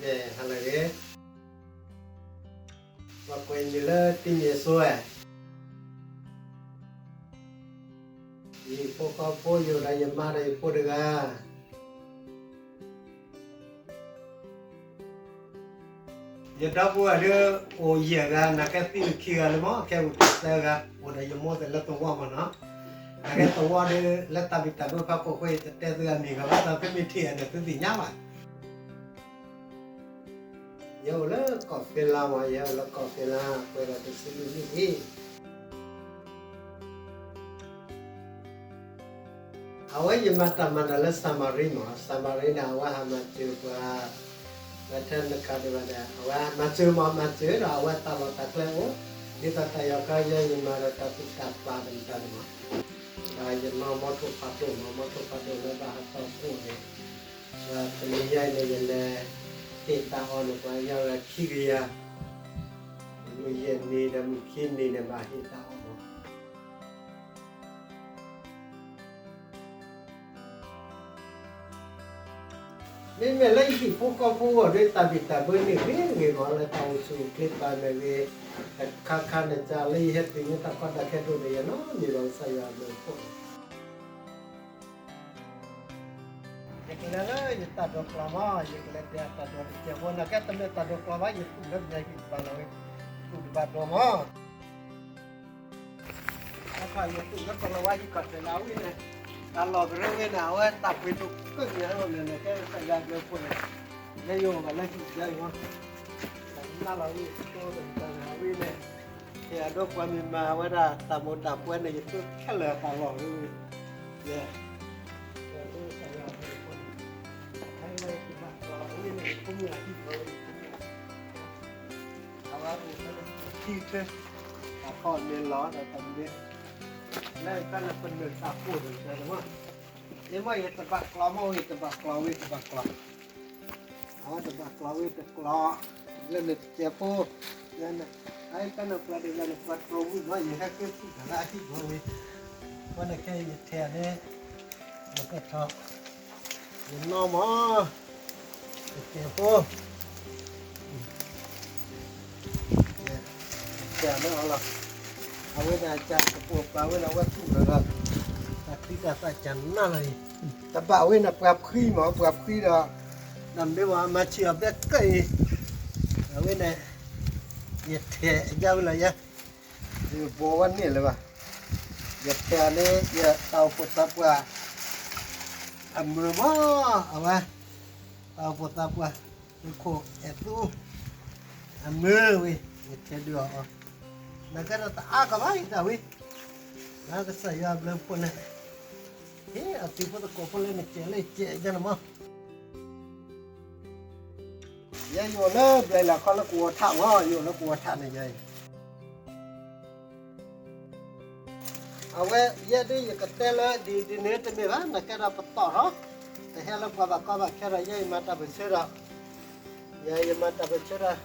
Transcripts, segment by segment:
မ့ၢ်ဟါလၢအဂ့ၤ, ပှၤကွဲးနုာ်လၢတံၤမ့ၢ်စိဝဲ, ယဖိဃီဖိယိၤဒီးယမါဒီးယဖိတဂၤ ယဒီပုၢ်ဝဲၢ်ဒုး အိၣ်ယဲၢ်ဂၤ နာ်က့သံဝံၤခံဂၤလၢမး ခဲအိၣ်တသၢဂၤ အိၣ်ဒီးယမိၢ်သ့ၣ်လၢသဝီမးနီၤ, နာ်က့သဝီဒုး လၢတၢ်ဘံၣ်တၢ်ဘၢဖးခိၣ်ဃိ ယတတဲသုဂၤမံၤဂၤဘၣ် ဒီးသုမ့ၢ်ထံၣ်အီၤန့ၣ် သုသ့ၣ်ညါဘၣ်. ယအိၣ်လၢကီၢ်ဖ့လၢမး, ယအိၣ်လၢကီၢ်ဖ့လၢ ပှဲၤဒီးတဆံလွံၢ်နံၣ်လံ. အဝဲယမၤတၢ်မၤတၢ်လၢစၤမၤရံမး, စၤမၤရံန့ၣ် အဝဲဟးမၤစၢၤပှၤ လၢထဲနကၤဒံးဘၣ်ဒီး အဝဲမၤစၢၤမး မၤစၢၤဒီး အဝဲတၢ်လီၢ်တၢ်ကျဲအိၣ် ဒ်သိးတၢ်ယီၤခါယဲ ယမၤဒီးတၢ်သူၣ်တၢ်ပာ်တမတၤန့ၣ်မး, ဒီးယနီၢ်မီထိၣ်ဖးဒိၣ်မး မီထိၣ်ဖးဒိၣ်လၢဘၣ်ဟးတီၢ်အိၣ်န့ၣ်, ဒီးတနံၤညါအံၤန့ၣ် ယလဲၤဟ့ၣ်တၢ်အီၣ်န့ၣ် ပှၤကညီဂၤခံကယၤ, မုၢ်ယဲၢ်နံၤဒီးမုၢ်ခံနံၤန့ၣ် ဘၣ်ဟ့ၣ်တၢ်အီၣ်မး. မ့မ့ၢ်လၢယဟံၣ်ဖိဃီဖိအဂီၢ်ဒီး တၢ်ဘံၣ်တၢ်ဘၢန့ၣ်ဂ့ၤဂ့ၤမး လၢတၢ်အိၣ်ဆူၣ်အိၣ်ချ့ပာ်မ့ၢ်ဂ့ၤ, တခါခါန့ၣ် ကလၢယဟဲတုၤန့ၢ်တၢ်ကီတၢ်ခဲဒိၣ်န့ၣ် ယနီၢ်မံၤလီၤကစၢ်ယွၤအဘျုးအဖှိၣ်န့ၣ် ယကလဲၤလၢယတၢ်ဒိးကျီမး, ယကလဲၤတဲတၢ်ဒိးတစဲးဖိ နာ်က့တမ့ၢ်တၢ်ဒိးကျီဘၣ် ယသူၣ်လၢပယၤဟံၣ်တဘၣ်လီၤဝဲ, သူၣ်တဘၣ်ဒိးမး. အခါယသူၣ်လၢကီၢ်လီၤဝါဟံၣ်ခီၣ်ထံးလၢအဝံၣ်န့ၣ်, တၢ်လီၢ်ကရၢဝဲန့ၣ် အဝဲတၢ်ပှ့ၤဒိၣ်ကၢၢ်န့ၣ်လီၤန့ၣ် ကဲကစၢ်ယွၤအဘျုးအဖှိၣ်န့ၣ်, လၢယအိၣ်ဘၣ်လၢဟံၣ်ယၤအံၤမး, တၢ်နးလီၤဝံၣ်ကၠိတၢ်တၢ်အဝံၣ်န့ၣ်, ဟ့ၣ်အဒိပှၤမံၤမၤဝဲဒၣ်တၢ်မိၢ်တၢ်ပှဲၤန့ၣ် ယသူခဲလၢာ်တၢ်လီၢ်ဝဲ, ယ အဝဲအိၣ်လၢထံထၢ, အခီၣ်န့ၣ်လီၤဒီးတၢ်မ့ၢ်, လၢတၢ်လၢပနၢ်တၢ်ကိၢ်ဒီးတၢ်မး, ယမ့ၢ်ယတဘၣ်ကျီမ့ၢ်ဝဲ ယတဘၣ်ကျီဝဲ တဘၣ်ကျီ, အဝဲတဘၣ်ကျီဝဲတကျီ, လၢနတစဲးဖိ, လၢနတၢ်နပှၤဒ်လၢနပှၤတြိာ်ဝံၣ်မး ယဟဲက့ၤဆူၣ်တၢ်လၢအဟံၣ်ဘီဝဲ, ဝဲန့ၣ်ခဲအံၤယထဲးန့ၣ်, ယကထီၣ်, ယနီၢ်မး တစဲးဖိ, ယ, ယထဲးန့ၣ်အီၤလီၤ, အဝဲဒၣ်ကစၢ်ကပိာ်ပာ်ဝဲလီၤ အဝဲသူၣ်လီၤဒီး, တၢ်ချံတၢ်သၣ်ကၢ်နးလီၤအံၤ, တဘၣ်ဝဲန့ၣ်ပှၤဖှံမး ပှၤဖှံဒီး, ဒီးမ့ၢ်ဝဲမၤဆံးအီၤဘဲကၢၢ်အံၤ, အဝဲန့ၣ်, ယထဲးယါဝဲလီၤယါ, ယဘိးဝဲန့ၣ်လၢၤဘၣ်, ယထဲးန့ၣ် ယတၢ်အိၣ်ဖှိၣ်သးပှၢ် အမုာ်မး, အဝဲ, တၢ်အိၣ်ဖှိၣ်သးပှၢ်, သုးခိၣ်အဲၣ်သူ, အမုာ်ဝဲ, ယထဲးဒုးအီၤ, နာ်က့ဒီးတအါကဘၣ်ယတၢ်ဝဲ, လၢကစၢ်ယွၤအဘျုးအဖှိၣ်န့ၣ်, ဟ့ၣ်အသုးဖိသကိးဖိလၢနစဲးလၢယစဲးယါန့ၣ်မး ယဲယအိၣ်လၢဘျဲၣ်လၢ်ခီလၢကဝီၤထးမး ယအိၣ်လၢကဝီၤထးန့ၣ်ယဲအံၤ, အဝဲယဲဒ်ယကတဲလၢဒ်ဒ်န့ၣ်တမ့ၢ်ဘၣ် နကဲဒီးပတီၢ်ထီၣ်, တဟဲလၢပှၤဘၣ်ကီဘၣ်ခဲဒီး ယဲယမၤတၢ်ပၢၢ်ဆၢဒီး, ယဲယမၤတၢ်ပၢၢ်ဆၢဒီး,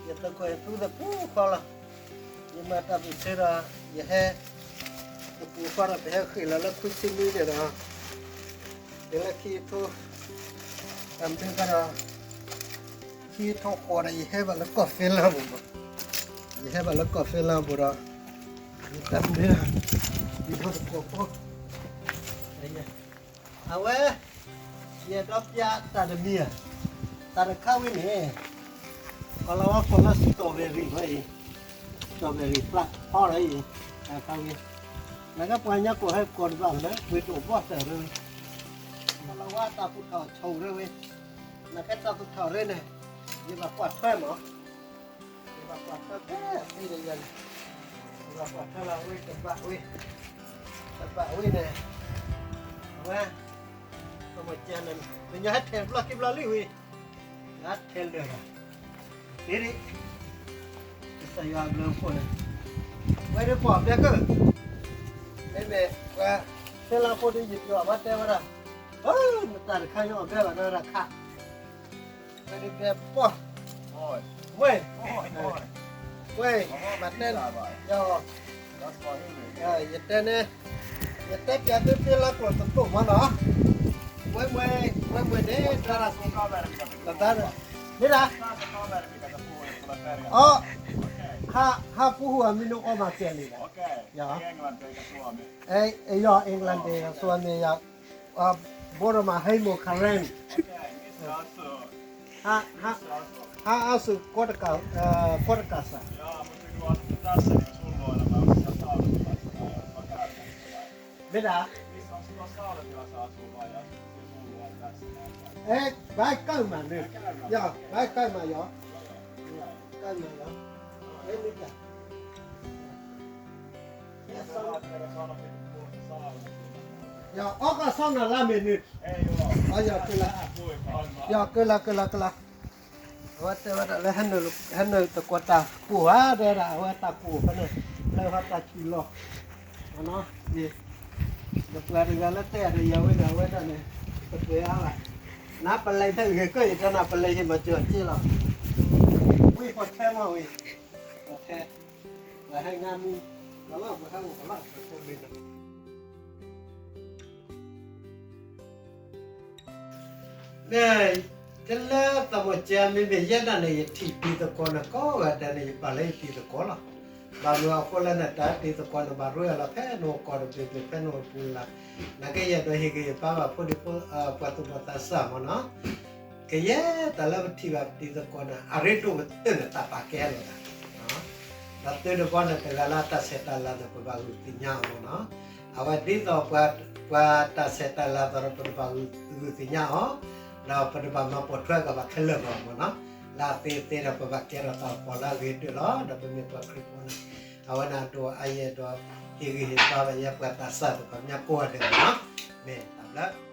ယသုးခိၣ်အဲၣ်သူသပူၤဃီလီၤ, ယမၤတၢ်ပၢၢ်ဆၢဒီး, ယဟဲ, သပူၤဃီဒီး ပဟဲဃ့ၢ်လီၤလၢခွံဆံနွံန့ၣ်ဒီး, တုၤလၢခံကထိ, တၢ်မ့ၢ်ကဒီး, ခံကထိဃိးဒီး ယဟဲဘၣ်လၢကီၢ်ဖ့လၢပူၤမး, ယဟဲဘၣ်လၢကီၢ်ဖ့လၢပူၤဒီး, ယတၢ်မ့ၢ်, ယဖိသကိးဖိ, အဝဲ, ယအဲၣ်ဒိးပျးတၢ်တမံၤဧါ, တၢ်တခါဝဲန့ၣ်, ကီၢ်လီၤဝါကိးလၢ strawberry ဝဲအံၤ, strawberry ဖျါဖီဒီးအံၤ, တၢ်ခါဝဲ, နာ်က့ပှၤကညီကိးဟဲကိးတဘၣ်လၢ ပှ့ၤဒိၣ်ဘီၣ်တၢ်ရၢဝဲ, ကီၢ်လီၤဝါတၢ်သူၣ်ထီၣ်ဆိၣ်ရၢဝဲ, နာ်က့တၢ်သူၣ်ထီၣ်ရၢန့ၣ်, ယဘၣ်ကွၢ်ထွဲမး ယဘၣ်ကွၢ်ထွဲဖဲအသံဒီးယၤန့ၣ်, ယဘၣ်ကွၢ်ထွဲလီၤဝဲတဘၣ်ဝဲ, တဘၣ်ဝဲန့ၣ်, အဝဲ, ကမၤကဲန့ၣ် ပညီဟဲထဲးတဘျီခံဘျီလံဝံၤ, ယဟဲထဲးလၢာ်ဘၣ်, ဒ်, ကစၢ်ယွၤအဘျုးအဖှိၣ်န့ၣ်, ဝဲဒ်ပှၤဘျဲကၢၢ်, မ့မ့ၢ်ပှၤ, ဖဲလၢဖိဒ်ယပျီဘၣ်တဲဝဲဒၣ်, နတၢ်တခါညါအီၤဘဲဘၣ်ဒီးတၢ်ခး ဝဲဒ်တဲပီၢ်, ဝဲ, ဝဲ, မၤတဲ, ယတဲန့ၣ်, ယတဲပျးသုဖဲလၢကျိာ်တတိၢ်မးနီၤ, ဝဲ, ဝဲမ့ၢ်န့ၣ် တၢ်, တၢ်, မ့ၢ်ဒၣ်, အီ, ဟးပူဟူအမံၤနအိၣ်မးကဲလံ, ယ England ဒ်အစိအမ့ၢ်ယၤ, ဘိရမၤဟဲမိၢ်ခရၣ်, ဟးအါစူၤ ကီတကးစး, မ့ၢ်ဒၣ်, ဘၣ်ကၢၣ်မးန့ၣ်, ယ ဘၣ်ကၢၣ်မးယီၤ, ကၢၣ်မးယီၤ, မ့ၢ်ဒၣ် ယအီၣ်ကီၢ်ဆီနီၤလါမ့ၢ်န့ၣ်, ယ ကလါ, ကလါ ကလါ ကလါ, အဝဲတဲဝဲဒၣ်လၢ ဟဲနုာ်သကိးတၢ်ကူၣ်ဧါ တဲဝဲဒၣ် အဝဲတၢ်ကူၣ်ဖဲန့ၣ်, လၢဟီတၢ်ဆံးလီၤ, ယ ပှၤတဂၤလၢတဲအီၤဒီးယၤဝဲဒၣ် အဝဲဒၣ်န့ၣ်, ပတဲအါဘၣ်, နပလဲၤဖဲဂ့ၤကၢၢ်အံၤ တၢ်နပလဲၤယမၤစၢၤအီၤက့လီၤ, ဝံၤပှၤထဲမီၢ်ဝံၤ, ပှၤထဲ, ပှၤဟဲငါမူ, ပှၤလီၤပှၤဟဲအိၣ်ပှၤလီၤပှၤထဲမ့ၢ် န့ၣ်, တလၢသးမီၢ်ကဲ မ့မ့ၢ်ယဲဒၣ်န့ၣ် ယထံၣ်တံၤသကိးန့ၣ် ကိးဂၤဒဲးန့ၣ် ယပာ်လၢယတံၤသကိးလီၤ. ဘၣ်မနုၤအဃိလဲၣ်န့ၣ် တၢ်တံၤသကိးန့ၣ် ဘၣ်ရ့အီၤလီၤ ဖဲနအိၣ်ကီၢ်တဘ့ၣ်ဘ့ၣ် ဖဲနအိၣ်ပူၤလၢ်, နာ်က့ယအဲၣ်ဒိးဟ့ၣ်ဂံၢ်ဟ့ၣ်ဘါဘၣ်ဖိဒံဖိ ပှၤသူၣ်ဘီၣ်သးစၢ်မ့ၢ်နီၤ, ကယဲၢ်တၢ်လၢပထံၣ်ဘၣ်ပတံၤသကိးန့ၣ် အရ့ဒိၣ်ကတၢၢ်န့ၣ် တၢ်ပာ်ကဲလိာ်သး ဒီးသုတဘီန့ၣ် တဂၤလၢတၢ်ဆဲးတၢ်လၤန့ၣ် ပဘၣ်ဂုာ်သ့ၣ်ညါအီၤမ့ၢ်နီၤ. အဝဲဒ်သိး ပှၤတၢ်ဆဲးတၢ်လၤသိးဒီး ပတဘၣ်ဂုာ်သ့ၣ်ညါအီၤ, ဒီးပတဘၣ်မၤပိာ်ထွဲကဘၣ်ခဲလၢာ်ဘၣ်မ့ၢ်နီၤ. လၢအသ့သ့ဒီး ပဘၣ်ကဲထီၣ်တၢ်အိၣ်ဖှိၣ်လၢအဂ့ၤကတၢၢ်လီၤ. ဒီးပမ့ၢ်ပှၤခရံာ်ဖိန့ၣ် အဝဲန့ၣ်အဒိၣ်အယဲၢ်ဒီး ဟ့ၣ်ဂံၢ်ဟ့ၣ်ဘါဘၣ်ယဲပှၤသးစၢ်သ့ၣ်တဖၣ် မ့ၢ်ကိးဂၤဒဲးမ့ၢ်နီၤ. မ့ၢ်တၢ်ဘျုး